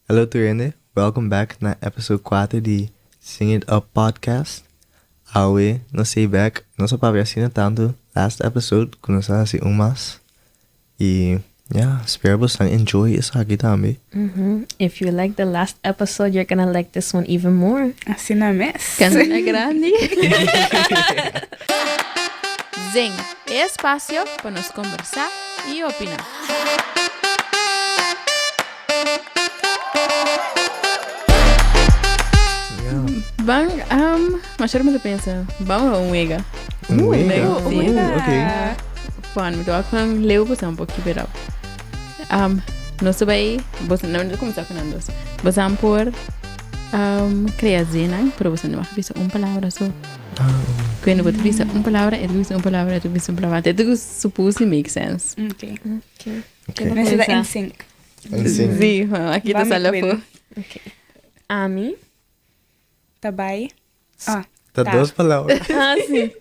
Hello tur hende, welcome back na episode 4 di Sing It Up Podcast. Awe nos ei back, nos a papia asina tantu last episode ku nos a hasi un mas. I ya, spera boso enjoy esaki tambe. If you like the last episode, you're gonna like this one even more. Asina mes. Candela grandi. Zing, e espacio pa nos conversa y opina. Ban, um, maar mi ta pensa, ban un wega. Un wega? Sí. Ok. Fun, mi ta con leu boso un keep it up. Um, nos ta bay, boso, no, no cuminsa con nan dos. Boso an por um, crea zinnen, pero boso no mag bisa un palabra so. Cuando bo ta bisa un palabra, e ta bisa un palabra, e ta bisa un palabra. E ta supposed to make sense. Ok. Okay. Ok. Nos ta in sync. In sync. Sí, bueno, aki ta Bami sala queen. fu. Okay. Ami. Ta bai. Ah, Ta Ta. dos palabra. Ah, sí.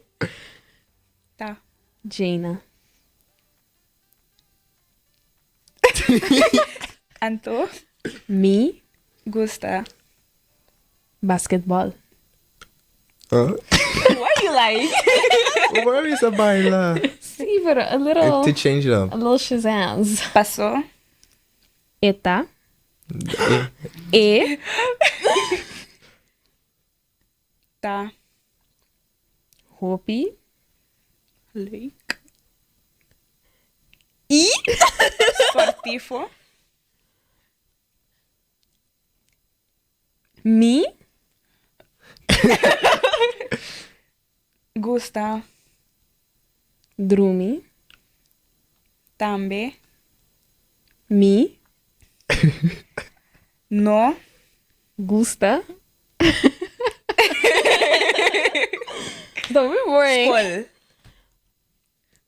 ta. Jaina. Anto. Mi. Gusta. Basketball. Huh? Why you like? Where is a baila? Sí, pero a little, To change it up. a little shazams. Paso. Eta. Eh, E. Ta. Hopi. Leuk. I. Sportivo. Mi. Gusta. Drumi. Tambe. Mi. No. Gusta. Don't be boring. Skol.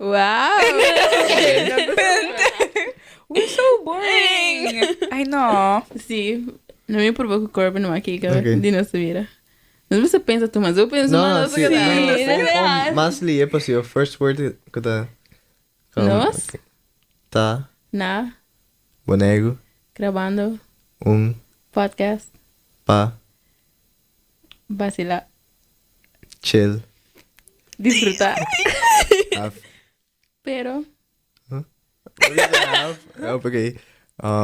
Wow. We're so boring. I know. Sí, no me provoco Corbin no aki, Ok. di nos vida. No bo pensa tu, mas eu penso, No, mas sí, no, Sí, o mas lié pasobra first word ku ta. Nos? Ta. Na, Boneiru. grabando Un. podcast, Pa. vacila, Chill. disfruta. Have. Pero, What is have? Oh, okay.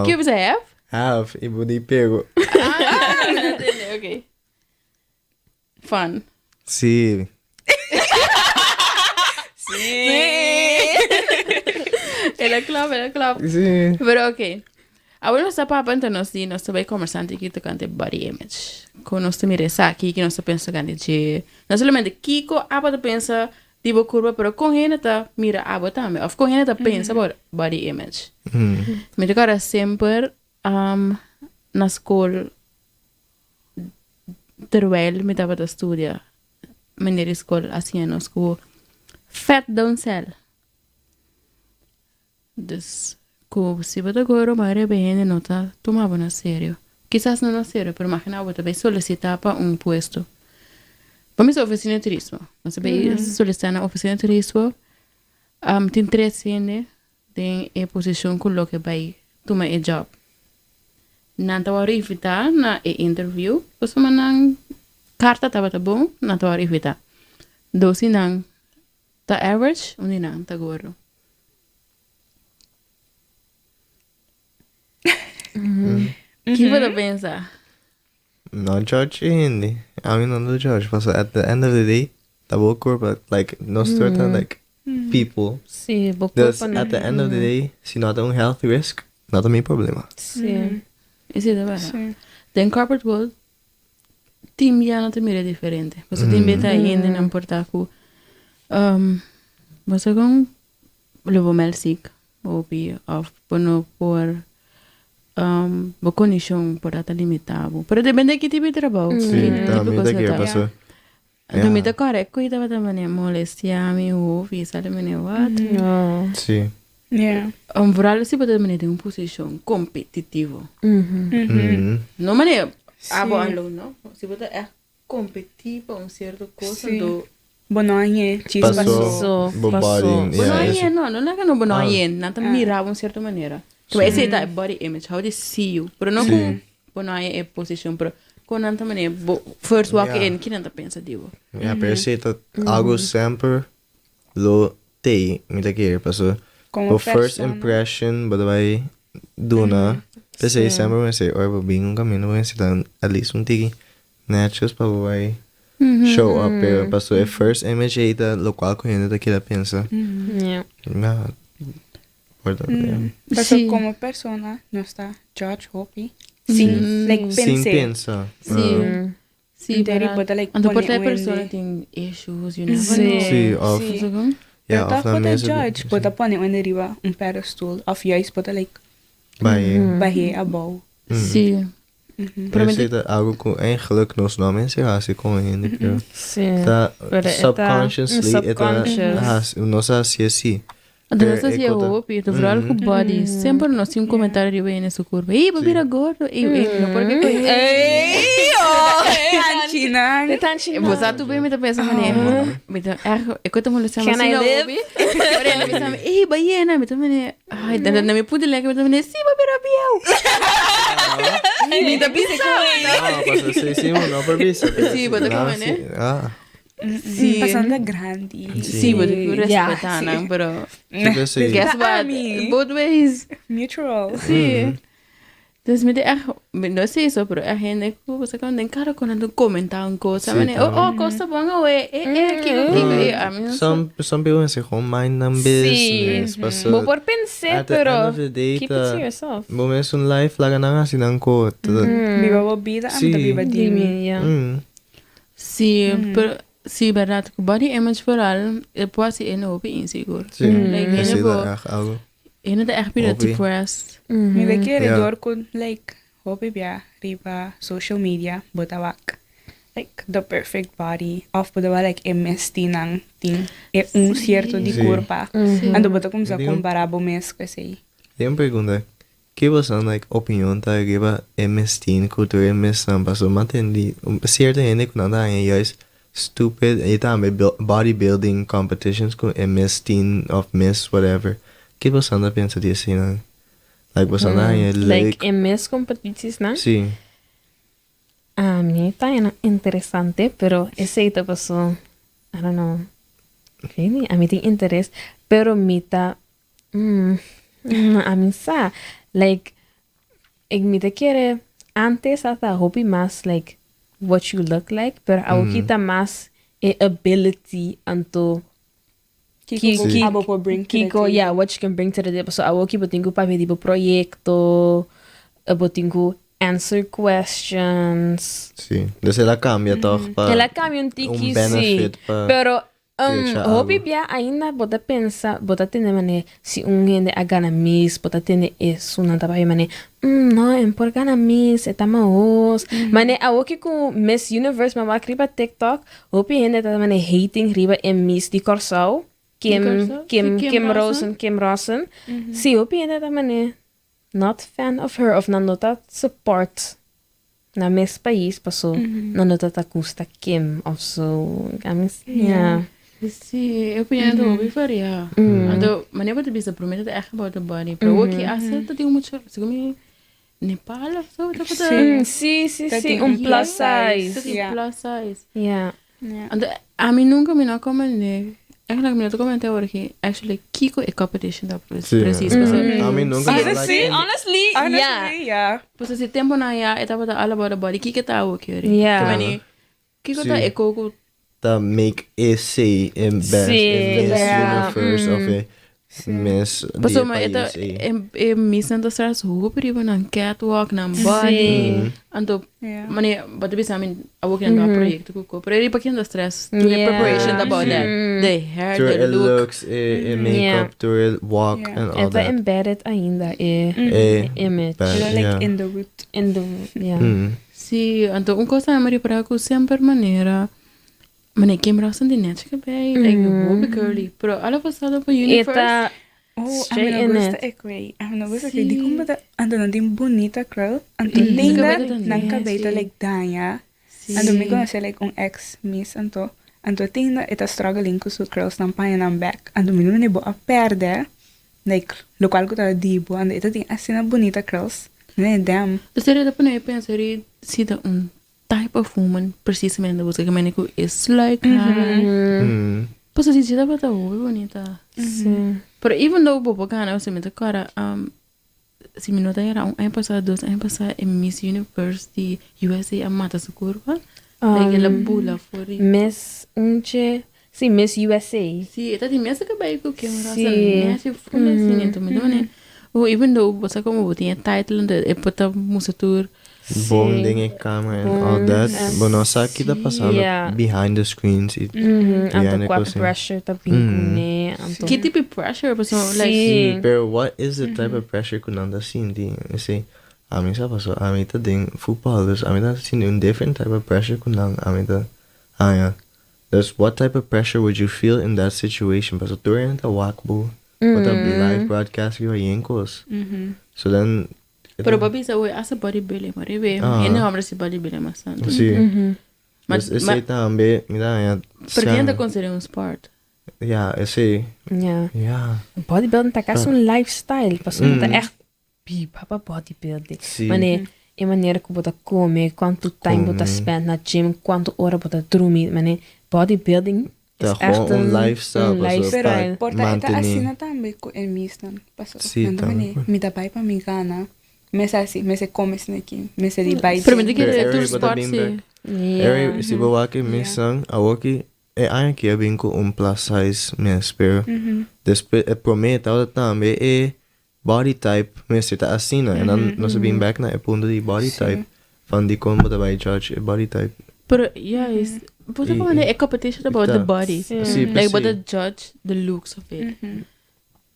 que você have? Have. I bo di pero. Ah, no entendí, ok. Fun. Sí. Sí. El a klap, el a klap. Sí. Pero ok. Awor nos ta papia entre nos di nos ta bay conversando aki tocante body image. Con nos ta mira esaki, ki nos ta pensa tocante dje. No solamente kico abo ta pensa di bo curpa, pero con hende ta mira abo tambe. Of con hende ta pensa about body image. Mi ta corda semper um, na school terwijl mi tabata studia, meneer di school a siña nos cu fat don't sell. Dus ku si bo ta goro mayoria be hende no ta tuma bo na serio. Kisas no na serio, pero imagina bo ta bay solicita pa un puesto. Pa mi sa oficina de turismo. Bo ta bay solicita na oficina de turismo. Tin tres hende den e posicion ku loke bay tuma e job. Nan ta wòrdu invitá na e interview, pasobra nan karta tabata bon, nan ta wòrdu invitá. Dos di nan ta average, un di nan ta gordo. Ki bo ta pensa? No judge hende. Ami no ta judge, pasobra at the end of the day, ta bo kurpa, like, nos tur ta like people. Sí, bo Dus kurpa no. at the end of the day, si no ta un health risk, no ta mi problema. Sí. Esei ta bèrdat. Sí. Den corporate world, tin bia no ta mira diferente. Pasobra tin bia ta hendenan por ta ku, um, bo sa kon lo bo mèld sik hopi òf bo no por, um, bo kondishon por a ta limitá bo. Pero depende ki tipo di trabou. Sí, Ki tipo tambe ta kos kere ta. paso. Anto mi ta kòrda e kui tabata manera molestiá mi hopi, sali manera what? No. Sí. Yeah. Vooral si bo ta manera den un posishon kompetitivo. No manera abo alone, no. Si bo ta ègt kompetí pa un sierto kos, Sí. anto Bo no hañ'é chis Pasó pasó. bo body, Bo no yeah, hañ'é, no, no laga no bo no Ah. hañ'é. Nan ta mira bo un sierto manera. Sí. Esei ta e body image, how they see you. Pero no Sí. ku. bo no haña e posishon, pero kon nan ta manera bo first walk Ja. in, ki nan ta pensa di bo? Ja, pero esei ta algo semper lo tei, mi ta kere, paso Como bo first persona. impression bo ta bai duna, p'esei semper bo mester ora bo bin un kaminda bo mester ta at least un tiki netjes pa bo bai show up, pero paso e first image ei ta lokual ku hende ta keda pensa. Ja. Ja, por ta, ja. Paso Sí. como persona nos ta judge hopi sin like Sin pense. pensa. Sí. Ah. Sí, Enteri verdad. bo ta like Anto por pone ta e un persona hende. tin issues, you never Sí. know. Sí, of Sí. Zo gewoon? ja, Pero of toch nan bo ta mes judge, bo ta pone un hende riba un pedestal of juist bo ta like Bai. bah'é abou. Sí. Pero esei ta algo ku eigenlijk nos no mester hasi komo hende, pero Sí. ta Pero e ta subconsciously e ta subconscious. hasi, nos a hasi así. Anto Pero nos ta e hasi ku ta hopi, anto vooral ku body. Semper nos tin un komentario riba hende su kurpa. Ey, bo bira gordo. Ey, ey, no por ke kohe. Ey, oh. Tanchinan. De tanchinan. Bo sa tu be mi ta pensa mane. Mi ta erg, ik word molestar Can I live? Pero mi sa, ey, ba yena, mi ta mane. Ay, dan dan mi punto lekker, mi ta mane, si, bo bira bieu. Mi ta bisa. No, paso sí, sí, no por bisa. pero Sí, bo ta ah, como, sí, né? Ah, Sí. Pasando grandi. Sí, bo ta Ja, respetá nan, pero sí, pero sí. guess what? Ami. Both ways. Mutual. Sí. Dus mi ta echt, mi no sé eso, pero echt hende ku bo sa kon den kara kon nan komentá un kos. Sí, Mane, oh, tambe. oh, kos ta bon awe. Eh, eh, kiko, kiko, eh, ami no sa. Some people say gewoon mind them business. Paso Bo por pensé, at the end pero of the day, keep it ta to yourself. bo mes un life laga nan hasi nan ko. Biba bo bida, ami ta Sí. biba di mi. Dime, ja. Sí, pero sí, verdad. Ku body image vooral, e por hasi hende hopi insegur. Sí, Like, hende esei bo, ta echt algo. hende ta echt bira Hopi. depressed. Mi ta kere Ja. door ku like hopi bia riba social media bo ta wak like the perfect body of bo ta wak like e mes tin nan tin e un cierto di Sí. curpa. Anto bo ta kumsa Digo- compara bo mes ku esei. Tem un pregunta. Ki boso like opinion ta riba e mes tin ku tur e mesnan paso mi a tende cierto hende ku nan ta haña juist stupid y tambe bodybuilding competitions ku e mes tin of miss whatever. Ki boso ta pensa di eseinan? Like boso ta haña Like leuk? e mes competities nan? Sí. Ami ta haña interesante, pero esei ta paso, I don't know. Weet niet, ami tin interes, pero mi ta ami sa. Like, ik mi ta kere antes a ta hopi mas like what you look like, pero awo ta mas e ability anto Kiko Sí. abo por bring to the Kiko, table. yeah, what you can bring to the table. So awo ki bo tin ku papia di bo proyecto, bo tin ku answer questions. Sí. Dus el a cambia toch pa El a cambia un tiki, un sí. benefit pa Pero drecha hopi algo. bia ainda bo ta pensa, bo ta tende mane, si un hende a gana Miss, bo ta tende esunnan ta papia mane, no, en por gana Miss, e ta mahos. Mane, awoki ku Miss Universe, m'a wak riba TikTok, hopi hende ta mane hating riba e Miss di Kòrsou, Kim, Di Kòrsou? Kim, Si, Kim Kim Rosen. Rosen, Kim Rosen. Si, hopi hende ta mane, not fan of her, of nan no ta support na mes pais, paso nan no ta ta gusta Kim of so. I mean, yeah. Sí, e opinion ta hopi varia. Anto, manera bo ta bisa, promé ta echt about the body. Pero awor ki hasta ta tin mucho, segun mi, Nepal of zo, ta Sí. Sí, sí, Ta sí, tin un plus size. Ta size. tin Ja. plus size. Yeah. Ja. Anto, ami nunca mi no a komende. Eigenlijk mi no ta komentá awor ki actually kiko e competition ta Sí. precies. Pasobra Ami nunca Sí, no like sí. any- Honestly, yeah. Honestly, yeah. Pasobra si temponan ya e tabata all about the body, kiko ta awor ki ori? Yeah. Ke mani, kiko ta Sí. e koko Ta make esei e best Sí. e Miss Yeah. Universe of e Miss di e Pasobra e ta pais ei. e Miss nan ta stress hopi riba nan catwalk, nan body. Anto Yeah. mane bo ta bisa mi awor ki nan ta proyecto ku ko, pero e riba ki nan ta stress tur e Yeah. preparation about that. The hair, Tur the e look. looks, e e makeup, tur e walk and all E ta that. embedded ainda e E image. bad, Pero like yeah. in the root. In the, yeah. Sí, anto un kos tambe mi ripara ku semper manera Mane Kim Rosen di net cabei, like hopi curly, pero all of a sudden pa E Universe. ta Oh, a mi straight no in gusta it. e kwei. A mi no gusta kwei. Di kon bata anto nan tin bunita curl, anto Su tin cabei ta nan cabei ta neti. like daña. Sí. Anto mi conoce like un ex miss anto anto tin e ta struggling cu su curls nan paña nan bek. Anto mi no mane bo a perde like locual cu ta di bo anto e ta tin asina bunita curls. Nee, damn. Dus e ta pone pensa ri si ta un type of woman precisamente busca ke mane ku e sluik haar. Pasobra si si tabata hopi bonita. Sí. Pero even though bo por gana mi ta kòrda si mi no ta era un aña pasá dos aña pasá e Miss Universe di USA a mata su kurpa. Like el a bula for di. Miss unche sí Miss USA. Sí e ta di mes kabei ku Kim Rosa Sí. nèchi ful asina enton mi ta mane even though bo sa komo bo tin e title enton e por ta mustra tur. Bon den e camera and all that. Bo no sa ki ta pasando behind the screens y Anto kua pressure ta bin kuné. Anto. Ki tipo di pressure pasobra like. Sí, pero what is the type of pressure ku nan ta sinti? Esei ami sa pasobra ami ta den futbal dus ami ta sinti un different type of pressure ku nan ami ta haña. Dus what type of pressure would you feel in that situation? Pasobra tur hende ta wak bo, bo ta live broadcast riba yen kos. So then Pero bo bisa oe asa bodybuilding maar ribe hende homber si bodybuilding mas tanto. Si. Dus esei tambe mi ta haña. Pero ken ta considera un sport? Ja, esei. Ja. Ja. Bodybuilding ta casi un lifestyle pasobra ta echt biba pa bodybuilding. Si. Mane e manera ku bo ta kome, kuantu time bo ta spend na gym, kuantu ora bo ta drumi, mane bodybuilding Ta is echt gewoon un lifestyle un pasobra pa lifestyle. Por ta e ta mantene. asina tambe ku e misnan. Pasobra Sí, nan ta tambe. mane mi ta bai pa mi gana. Mester hasi, mester kome esaki aki, mester di bai Pero mi gym. ta kere Pero tur Eric, bo ta sport bin si. bek. Yeah. Eric, si bo wak e misnan, awoki e aña aki a bin ku un plus size mes, pero despues e prome tabata tambe e body type mester ta asina en dan nos a bin bek na e punto di body type van dikon bo ta bai judge e body type. Pero juist, bo ta I- como e competition about the ta. body. Sí, Like bo ta precies. judge the looks of it.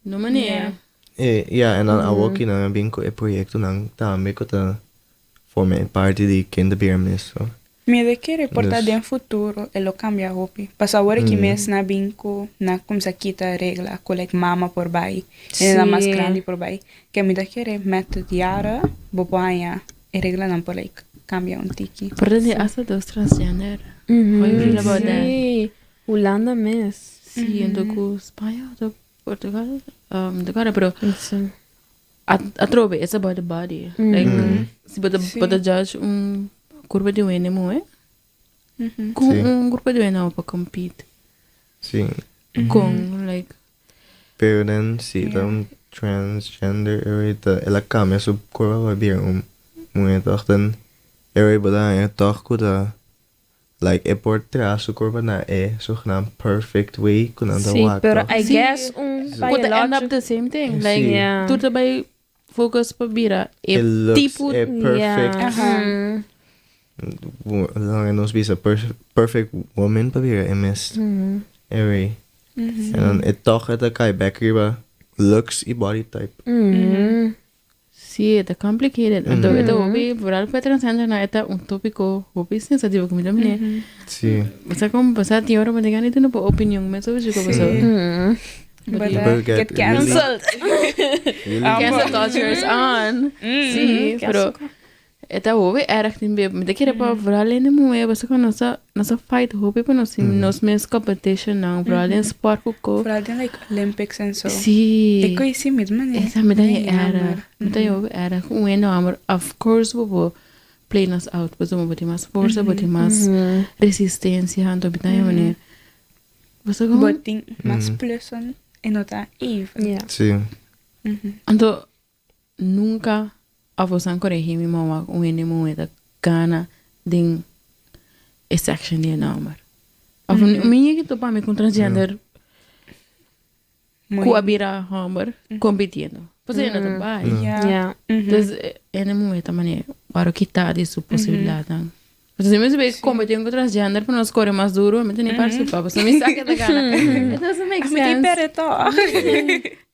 No manera. E, ja, en dan awoki nan a bin ku e proyectonan tambe ku ta forma e parti di ken ta bira mes. So. Mi de kere por ta Dus- den futuro e lo cambia hopi. Paso awor ki mes na bin cu na cuminsa kita regla cu like mama por bay, hendenan mas Sí. grandi por bay. Ke mi ta kere met het jaren bo por haña e reglanan por like cambia un tiki. Por ta hasta dos transgender. How you feel about that? Sí, Hulanda mes. Sí, en cu Spaña of Portugal. De cara, pero Sí. Atrobe, it's about the body. Like, si bo ta, bo ta judge un curva di wene moe, cu Sí. un grupo di wene no por compete Sí. con, like, Pero dan si ta un transgender e ta el a cambia su curva pa bira un muhe toch dan e bo ta haña toch cu ta Like e por traha su curpa na e zogenaamd perfect way cu nan ta Sí, wak pero toch? I Sí. guess un Cu ta end up biologic the same thing. Sí. Like, Yeah. tur ta bay focus pa bira e E looks, tipo e perfect. Yeah. Aha. Laga nos bisa perfect woman pa bira e mes. E way. En dan e toch e ta kai bek riba looks y body type. Sí, e ta complicated. Anto e ta hopi, vooral pa e transgender nan, e ta un topico hopi sensativo ku mi ta mira. Sí. Bo sa kon, bo sa tin ora bo ta gana di tene bo opinion mes over dje kosa. But, People get get cancelled. Really? Cancel culture is on. Sí, pero e ta hopi erg tin be. Mi ta kere pa vooral hende muhé, bo sa kon nos a, nos a fight hopi pa nos tin nos mes competition nan, vooral den sport ku ko. Vooral den like Olympics en zo. Sí. Ik weet niet met me. Esa mi ta e erg. Mi ta hopi erg. Un hende homber, of course bo bo play nos out, pasobra bo tin mas forsa, bo tin mas resistencia, anto mi ta e manera. Bo sa kon? Bo tin mas plussen en no ta even. Yeah. Sí. Anto nunca a corregí mi mama un hende muhé ta gana den e section di e nomber. Of mi yega topa mi con transgender cu a bira homber compitiendo. Pasobra e no ta bai. Ja. Dus hende muhé ta manera wou kita di su posibilidadnan. Pasobra si mi mester competi con transgender pa nos core mas duro, mi ta ni participa. Pasobra mi sa cu ta gana. It doesn't make Mi tin sense. perde toch.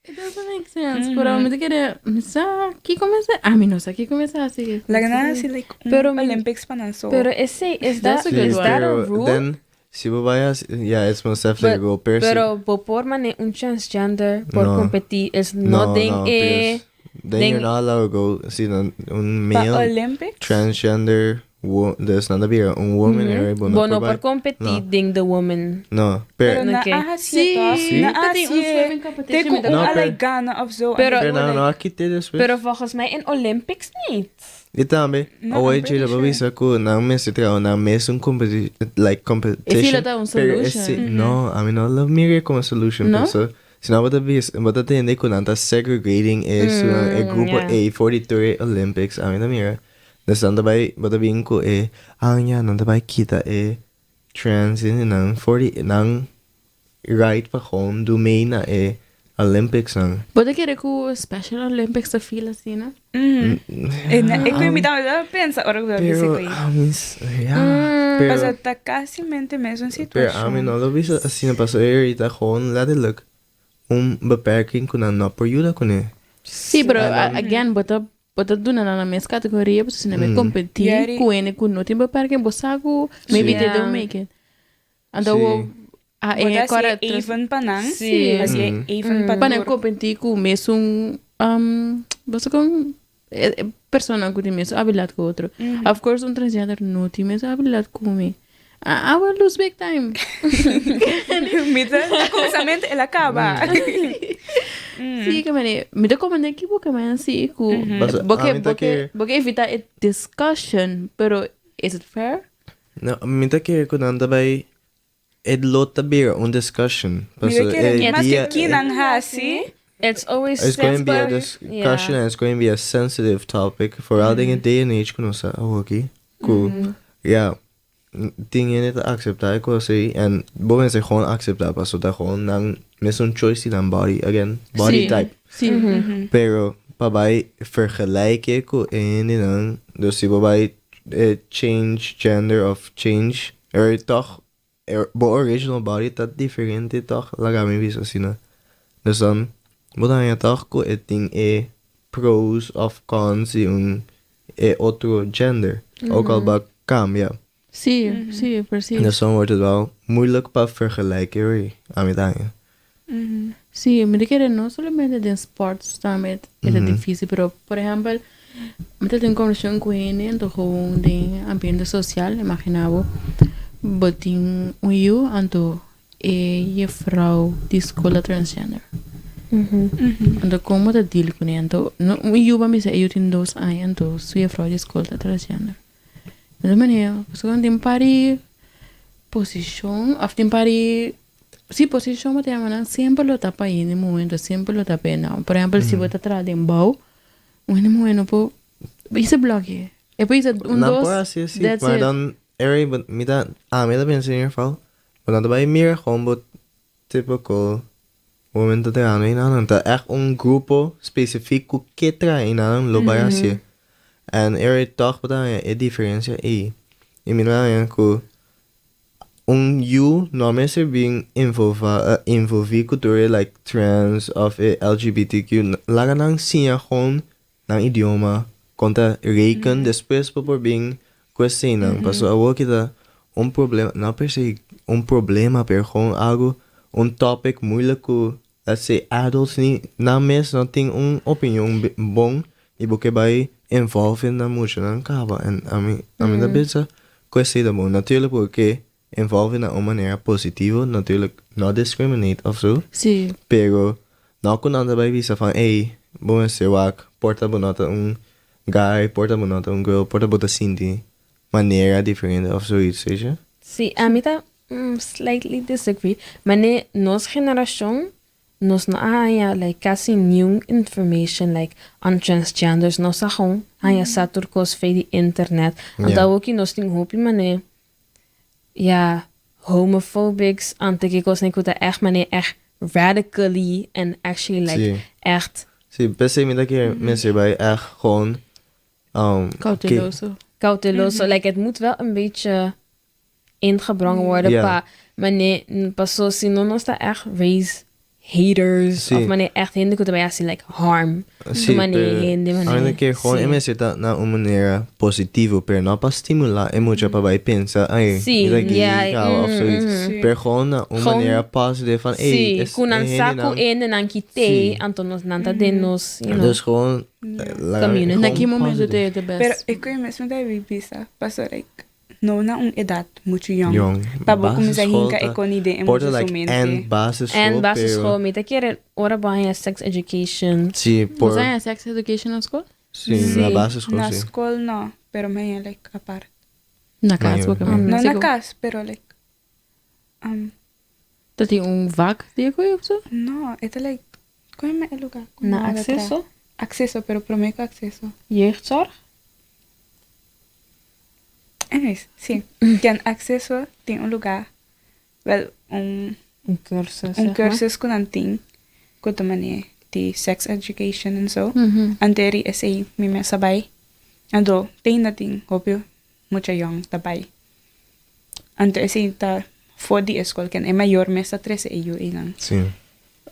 It doesn't make sense. Pero mi ta kere, mi sa kico mi sa, ah, mi no sa kico mi sa haci. Laga nan haci like un Pero mi- Olympics pa nan so. Pero esey, is that, That's a good is one. that a Pero rule? then, si bo bai haci, yeah, it's most definitely a But- rule. Pero si- Pero bo por mane un transgender por No. competi is no, no den no, e because then den you're not allowed to go. Si, dan un Pa male Olympics? transgender Wo, dus nan ta bira un woman area bo no Bo no por por competi No. den the woman. No, pero Pero na Oké. a Sí. hasié toch? Sí. Na Ta tin un hasié. swimming Te competition. ku mi ta un No, a pero- like gana of zo. Pero- pero nan no a kite despues. Pero volgens mij in Olympics niet. I tambe, No, awor I'm pretty Jada sure. bisa ku nan mester traha nan mes un competi like competition. Esei lo ta un Pero solution. ese, no, ami no lo mira como solution. No? Paso, si no bo ta bis, bo ta tende ku nan ta segregating e su e grupo yeah. A 43 Olympics, ami ta mira. Dus nan ta bai, bo ta bin ku e, ah ja, nan ta bai kita e trans in nan 40, nan right pa gewoon doe mee na e Olympics nan. Bo ta kere ku Special Olympics ta feel asina? Mm. En, ik weet niet dat we pensa ora ku Pero, bisa ku. ami, ja, pero, Paso ta casi mente mes un pero ami situacion. no lo bisa asina, paso e ahorita gewoon letterlijk un beperking ku nan no por yuda kuné. Sí, pero again, bo ta bo ta duna nan na mes categoria, pasobra si nan bay competi Yari. cu hende cu no tin beperking, bo sa cu maybe they Sí. don't make it. Anto Sí. bo a Bo e ta cora hasi even pa nan. Sí. Hasi even pa pa nan tur. competi cu mesun um, bo sa con e, e persona cu tin mesun habilidad cu otro. Of course, un transgender no tin mesun habilidad cu mi. I, I will lose big time. Mi ta kumsamente el a kaba. Sí, ke mane, mi ta komende ki bo ke mane sí, ku Basta, bo ke a mi ta bo ke kere- bo ke evita e discussion, pero is it fair? No, mi ta kere ku nan ta bai e lo ta bira un discussion. Mi Paso ta kere e mas dia ke kinan hasi. It's always It's going to be a but- discussion yeah. and it's going to be a sensitive topic. Vooral mm -hmm. day and age ku nos ta awoki. Ku, ja, tin hende ta acepta e cos ei en bo mester gewoon acepta paso ta gewoon nan mesun choice di nan body, again, body Sí, type. Sí. Pero pa bai vergelijken ku e hendenan, dus si bo bai eh, change gender of change, er toch, er, bo original body ta diferente toch, laga mi bisa asina. Dus dan, bo ta haña toch ku e tin e pros of cons di un e otro gender. Ook al ba cambia. Sí, sí, precies. Dus dan wordt het wel moeilijk pa vergelijken, hoor. Ami ta haña. Sí, mi ta kere no solamente den sports tambe e ta difícil, pero por ehempel, mi ta tin conversacion cu hende, anto gewoon den ambiente social, imagina bo, bo tin un yu, anto e juffrouw di school ta transgender. Anto con bo ta deal cune? Anto no, un yu ba misa e yu tin dos aña, anto su juffrouw di school ta transgender. Anto manera, pasobra tin par di posicion, of tin par di, sí, posicion bo ta yama nan, semper lo ta pa hende muhé, anto semper lo ta pa hende homber. Por ehempel, si bo ta traha den bou, un hende muhé no por hisa bloke. E por hisa un, Nan dos, por hasi así, that's maar it. dan, Eri, bo, mi ta, ami ta pensa in ieder geval, bo nan ta bai mira gewoon bo typical woman ta trahando einan. Ta echt un grupo specifiek ku ke traha einan lo bai hasi. En Eri toch bo ta haña e diferencia ei. I mi no a haña ku un yu no mester bin involva, involvi ku tur e like trans of e LGBTQ. Laga nan siña gewoon nan idioma, kon ta reken, despues bo por bin ku eseinan. Pasobra awor ki ta un problema, no per se un problema, pero gewoon algo, un topic moeilijk ku, let's say, adults ni nan mes no tin un opinion bon i bo ke bai involve nan muchanan kaba. En ami, ami ta pensa ku esei ta bon. Natuurlijk bo ke involve na un manera positivo, natuurlijk no discriminate of zo. Sí. Pero no ku nan ta bai bisa van, ey, bo mester wak, por ta bo no ta un guy, por ta bo no ta un girl, por ta bo ta sinti manera diferente of zoiets, weet je? Sí, ami ta slightly disagree. Mane nos generacion nos no a haña like casi niun information like on transgenders. Nos a gewoon haña sa tur cos via di internet. Anto Ja. awoki nos tin hopi mane ja homophobics ante ki cosnan cu ta echt mane echt radically and actually like Sí. echt Sí, p'esei mi ta kere mester bai echt gewoon um, Cauteloso. Cauteloso. Like, het moet wel een beetje ingebrongen worden. Ja. Pa, maar nee, paso, si no nos ta echt raise Haters Sí. of mane echt hende ku ta bai hasi like harm. Sí, mane pero hende mane. Ainda ke gewoon sí. e mester ta na un manera positivo, pero no pa stimula e mucha pa bai pensa, ay, Sí, mira gay, ja, caba of zoiets. Sí. Pero gewoon na un Gewoon- manera positivo van, hey, Sí, es, ku nan e sa ku hendenan- hendenan ki te, Sí. anto nos nan ta den nos, you know. Dus gewoon, laga- Community. gewoon Na ki momento positief. te the best? Pero ik weet mesmo dat ik bisa, paso like no na un edad mucho young. Jong. Pa bo kuminsa Basisschool hinka ta- e kon idee en Porta mucho like su mente. en basisschool, En basisschool, pero- mi ta kere ora bo haña sex education. Sí, por, Bo haña sex education na skol? sí, Sí. na basisschool, Na sí. school no, pero me like apart. Na kas, Nee, porque joh. No na cas, pero like Dat die un vak die ik of zo? no, ito like kon me el lugar. Kon Na me el acceso? Acceso, pero prometo acceso. Jeugdzorg? Anyways, sí. Ten acceso, tin un lugar. Wel, un Un cursus. un zeg maar. cursus ku nan tin ku ta mane di sex education en zo. Mhm. Anteri esei mi mes a bai. Anto tin na tin hopi mucha yong ta bai. Anto esei ta for di eskol ken e mayor mes ta trese e yu einan. Sí.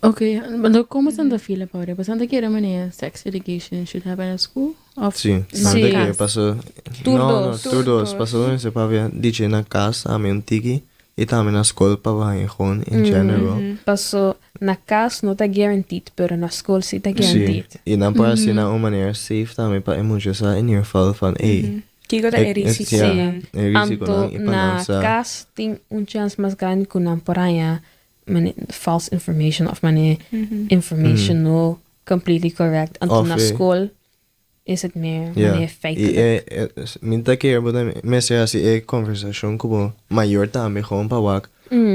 Oké, maar dan komen ze aan de file, Paula. We zijn de keer wanneer sex education should happen at school? Of Sí, Sí. antes que pasó. Tur No, no, dos. tur dos. Pasó donde se pavia DJ na casa, a mí un tiki, y también na school pa bajar gewoon in general. Paso na cas no ta guaranteed, pero na school si ta Sí, guaranteed. y dan por así na una manera safe también pa mucho sa in ieder geval van, hey, Kiko ta e risiko. ja, Sí. e risico Anto nan, y pa na nan sa. cas tin un chance mas grandi ku nan por haña mane false information of mane information no completely correct. Anto Of, na school is het meer Ja. mane Y feitelijk. minta que me así conversación como mayor también gewoon pa wak.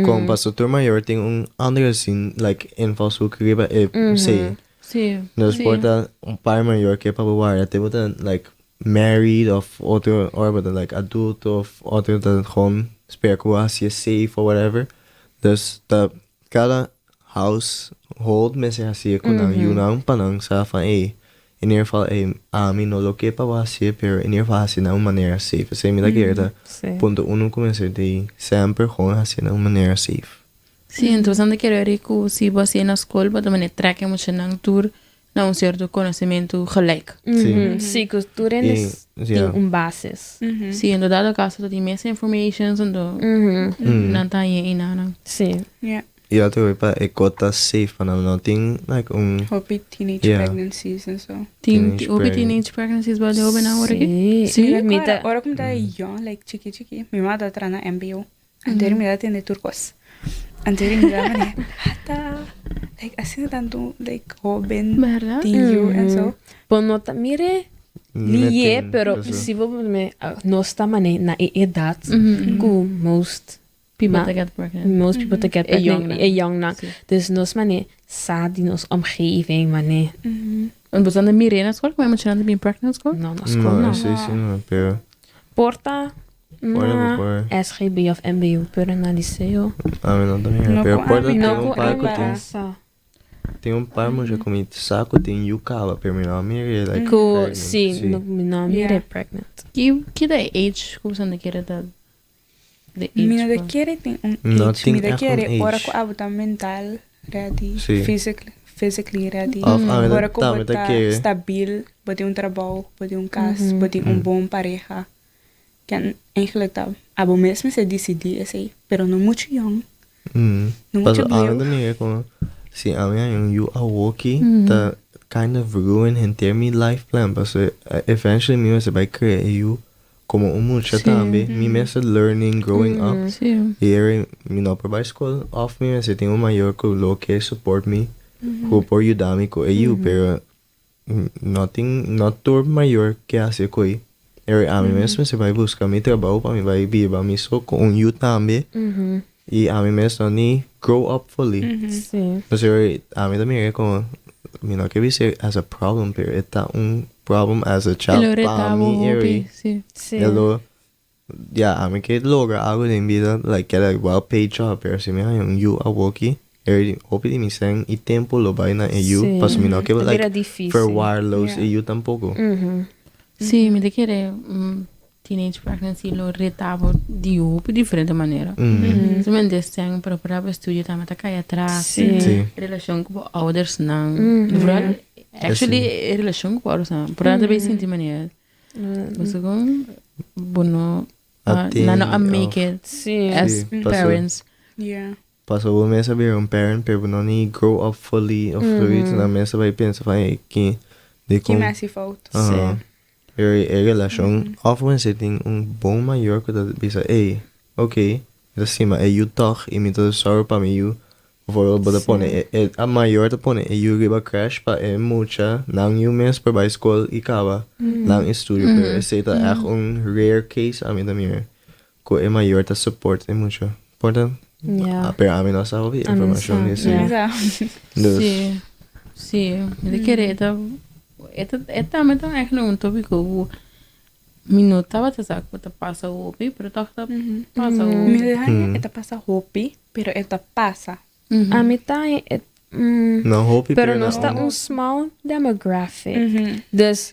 Con paso tur mayor tin un andere zin like invalshoek riba sí. Sí. Dus sí. porta un paar mayor que pa bewaar. Te moeten like married of otro or but like adult of otro dat gewoon spreek als je safe or whatever. Dus dat cada household mensen así con mm -hmm. panang sa van hey in ieder geval hey a mí no lo que pa así pero in ieder geval así na una manera safe. Assim me da que dat Sí. punto uno comencé de sempre gewoon así na una manera safe. Sí, entonces ande quiero ver que si vos na school, maar dan trekken moet je naar tour naar een soort conocimiento gelijk. Sí. Sí, ku tur is Y, ja. tin un basis. Sí, inderdaad, ook als dat die misinformation en zo. Dan ta je in aan. Sí. Ja. Ja, toch pa e kota safe van nou ding like un Hopi teenage Ja. pregnancies en zo. Teen, Teenage ook pregnancy. teenage pregnancies bij de hoben nou Sí. Sí? Mi Mi ta- ora como ta young, like chiki chiki, mi mama ta na MBO. Anteri mi da tiene turcos. Anteri mi da mane, hata, like así tanto, like joven, ¿Verdad? teen you en zo. Bo no ta mire liye, pero si bo me no sta mane na e edad ku most People Ma- that get pregnant. most people to get E young pregnant na. e young na. Sí. Dus nos mane sa di nos omgeving mane. En we zijn de Mirena school, maar moet je dan de pregnant school? No, na school No, no. sí, sí, no, pero Porta Porta na por- SGB of MBO, pero na liceo. a mí no también, No pero con porta a mí tem No un ku par ami que tem, sa. tem un par mucho con mi saco tem yucaba, pero mi no mire like Ku pregnant, si, sí. no no mire Yeah. pregnant. Ki ki de age, hoe zijn de keren dat? De age. Mi no de van- quiere tin un No age, tin mi de echt quiere un ora age. ku abo ta mental ready, Sí. physically ready. Of a mí Ora ku también bo te ta quiere. stabiel, bo tin un trabou, bo tin un cas, bo tin un bon pareja. Ken eigenlijk ta abo mes se decidi esei, pero no mucho young. No Paso mucho a mí view. también como si a mí hay un you awoki that kind of ruin entire mi life plan, paso eventually mi se va a creer you como un mucho Sí. también, mi mes learning, growing up. Sí. Y era mi no por school off mi se tengo mayor que lo que support me, ku por ayudarme con ello, pero nothing, not tur mayor que hace coi. Era a mí mesmo se vai buscar mi trabalho para mim vai viver mi so com um you também e a mí mesmo ni grow up fully. Sí. Entonces a mí también es como mi no que dice as a problem, pero está un problem as a El child para retabo, mí era sí. Sí. el ya a mí que logra algo en vida like get a well paid job pero si me hay un you a walkie era hopi de mi sen y tiempo lo vaina en you Sí. pas mi no que Era like difícil. verwaarloos Ja. en you tampoco. Sí, mi te quiere. Teenage pregnancy lo reta bo di hopi diferente manera. Solamente sen pero por abo estudio tambe ta cay atras. Sí. Sí. Relacion cu bo oudersnan. Vooral, actually, e relacion cu bo oudersnan. Por ta bay sinti manera. Bo segun bo no A nan no a tin make it Sí. as Sí, paso. parents. Yeah. Paso bo mes a bira un parent pero bo no ni grow up fully of zoiets. Nan mes a bay pensa van hey ki Ki dikon. mi hasi fout. Aha. Pero e relashon of mester tin un bon mayor ku ta bisa ey ok mi ta stima e yu tòg i mi ta sòru pa mi yu. Bijvoorbeeld bo ta pone e e a mayor ta pone e yu riba crèsh pa e mucha nan yu mes por bai skol i kaba nan estudio pero esei ta ègt un rare case ami ta mira ku e mayor ta support e mucha. Por ta Ja. pero ami no sa hopi Ami no informashon sa, di esei. ja. Dus Sí, sí. Mi ta kere e ta, e ta, e tambe ta eigenlijk un tópiko ku mi no tabata sa ku ta pasa hopi, pero tòg ta pasa hopi. Mi ta haña e ta pasa hopi, pero e ta pasa. Ami ta haña e, mm, no hopi pero pero nos ta no un small demographic. Dus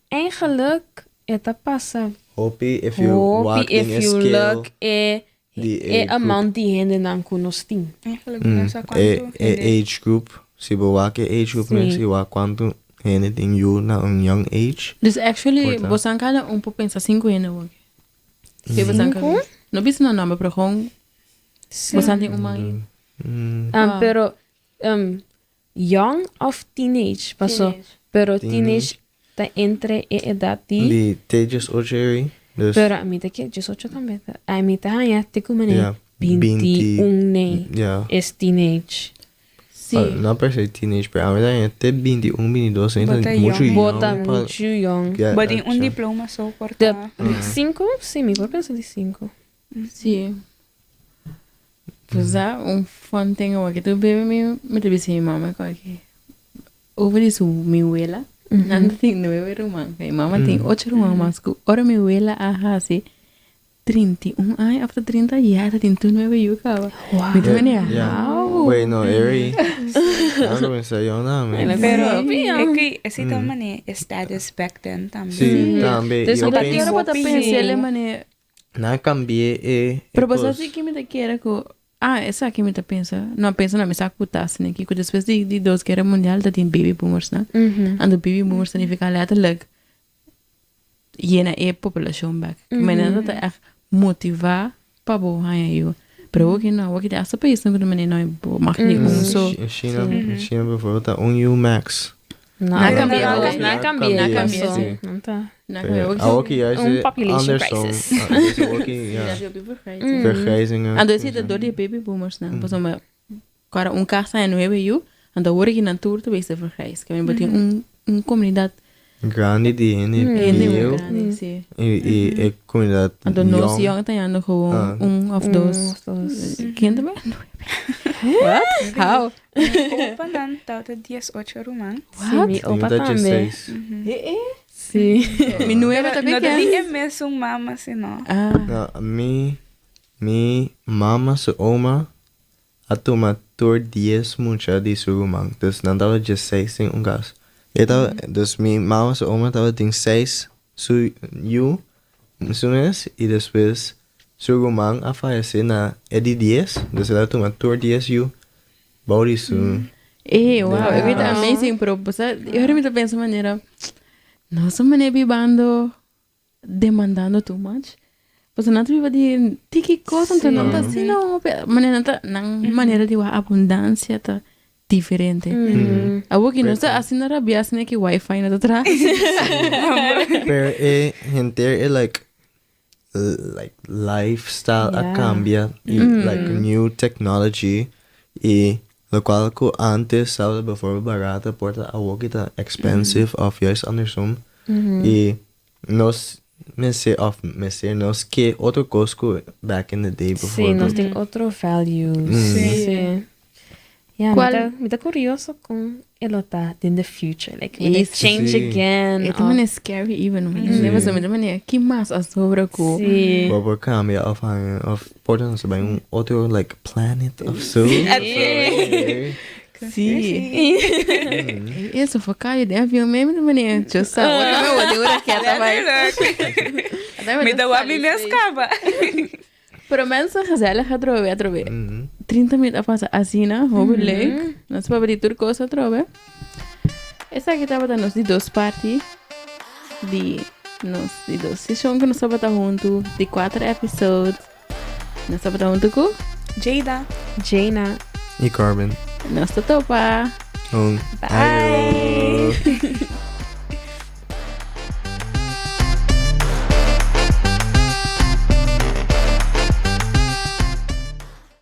eigenlijk e ta pasa hopi if you hopi wak if den e you scale look e di e e group. amount di hendenan ku nos tin. Eigenlijk no sa E kuantu e hende. age group, si bo wak e age group mes Sí. i wak kuantu hende tin yu na un young age. Dus actually, Por ta. bosan kada un por pensa sinku hende wak. Si bosan Sinku? kada. No bisa no nomber, pero gewoon Sí. bosan tin un man. Pero young of teenage paso Teenage. pero teenage Teenage. ta entre e edad di Di te 18 eri. Dus pero ami ta ke 18 tambe ta ami ta haña te ku mane Ja, 21 nee ja. is teenage. Sí. Ah, no per se teenage, pero ami ta haña te 21, 22 Bo ta ainda muchu young. Bo young ta pa muchu young. get Bo tin un action. diploma so por De ta. 5? Sí, mi por pensa di 5. Sí. Pues ah, un fun thing awor ku bebe mi mi ta bisa mi mama ku aki over di su mi wela nan ta tin nuebe ruman mi mama tin ocho ruman mas ku ora mi wela a hasi 31 aña of ta 30 ya ta tin tur nuebe yu kaba mi ta mene how Wait, no, Eri. Nan kuminsá yona mi. Pero Sí. e ku esei ta mane e status back then tambe. Sí, tambe. Dus Yo mi ta pensa kere bo ta Hopi. pensa el mane Nan cambié e e Pero bo sa kos. si ki mi ta kere ku ah esaki mi ta pensa no pensa no mi sa ku ta asina ki ku despues di di dos guera mundial ta tin baby boomers nan anto baby boomers ta nifiká letterlijk yena e populashon bek mi nan ta ègt motivá pa bo haña yu pero awor ki no awor ki ta hasta paisnan ku ta manera no bo mag ni un so In China in China bijvoorbeeld ta un yu max. No, Na na cambié, cambié, na na cambié, cambié, paso. sí. No ta. Na Pero cambié, awor ki juist Un population andersom. crisis. Ah, dus awor ki, ja. Vergrijzingen. Anto esei ta dor di e baby boomers nan. Pasobra kora un kas ta nuebe yu, anto awor ki nan tur ta bes ta vergrijs. Ke men bo tin un un komunidat Grandi di hende hende bieu grandi, si. i i e komunidat Anto nos yong. yong ta yanda gewoon Ah. un of dos. Un of dos. Ken ta bai? What? How? Mi opa nan tabata 18 ruman. Sí, mi Mi opa ta tambe. 16. Sí. Mi nuebe ta No bai ta ken? di e mesun mama sino. Ah. No, mi mi mama su oma a tuma tur dies mucha di su ruman. Dus nan tabata diesseis den un kas. E tabata, dus mi mama su oma tabatin seis su yu, su mes, i despues su ruman a fayesé na e di dies. Dus el a tuma tur dies yu bou di su. Eh, wow, Den e bita kas. amazing, pero bo sa, e ora mi ta pensa manera, nos ta manera bibando demandando too much. Pasobra nan ta biba di tiki kos, anto nan ta asina hopi, manera nan ta, nan manera di wak abundansia ta diferente. Awor ki nos ta asina rabia asina ki wifi no ta traha. Pero e henter e like like lifestyle a cambia y like new technology y locual cu antes tabata bijvoorbeeld barata por ta awor ki ta expensive of juist andersom y Nos mester of mester nos ke otro kos ku back in the day Sí, bijvoorbeeld. nos tin otro values. Sí. Ja, mi Cual- ta, mi ta curioso con e lo ta den the future. Like, will it Sí. change Sí. again? E Of- ta scary even. Mm. Mi ta manera, ki mas a sobra ku? Sí. Bo por cambia of hanga of por ta nos bai un otro like planet of so. Sí. Sí. E sofoká je den avion mesmo de manera. Yo sa, ora me voy de una raqueta bai. Mi ta wak mi mes kaba. Pero mensen gezellig atrobe, atrobe. 30 minuut a pasa asina, hopi leuk. Nos papia di tur kos atrobe. Esaki tabata nos di dos parti di nos di dos seshon ku nos tabata huntu, di kuater episodes. Nos tabata huntu ku Jada. Jana. I Carmen. Nos ta topa. Un. Bye. Ayo.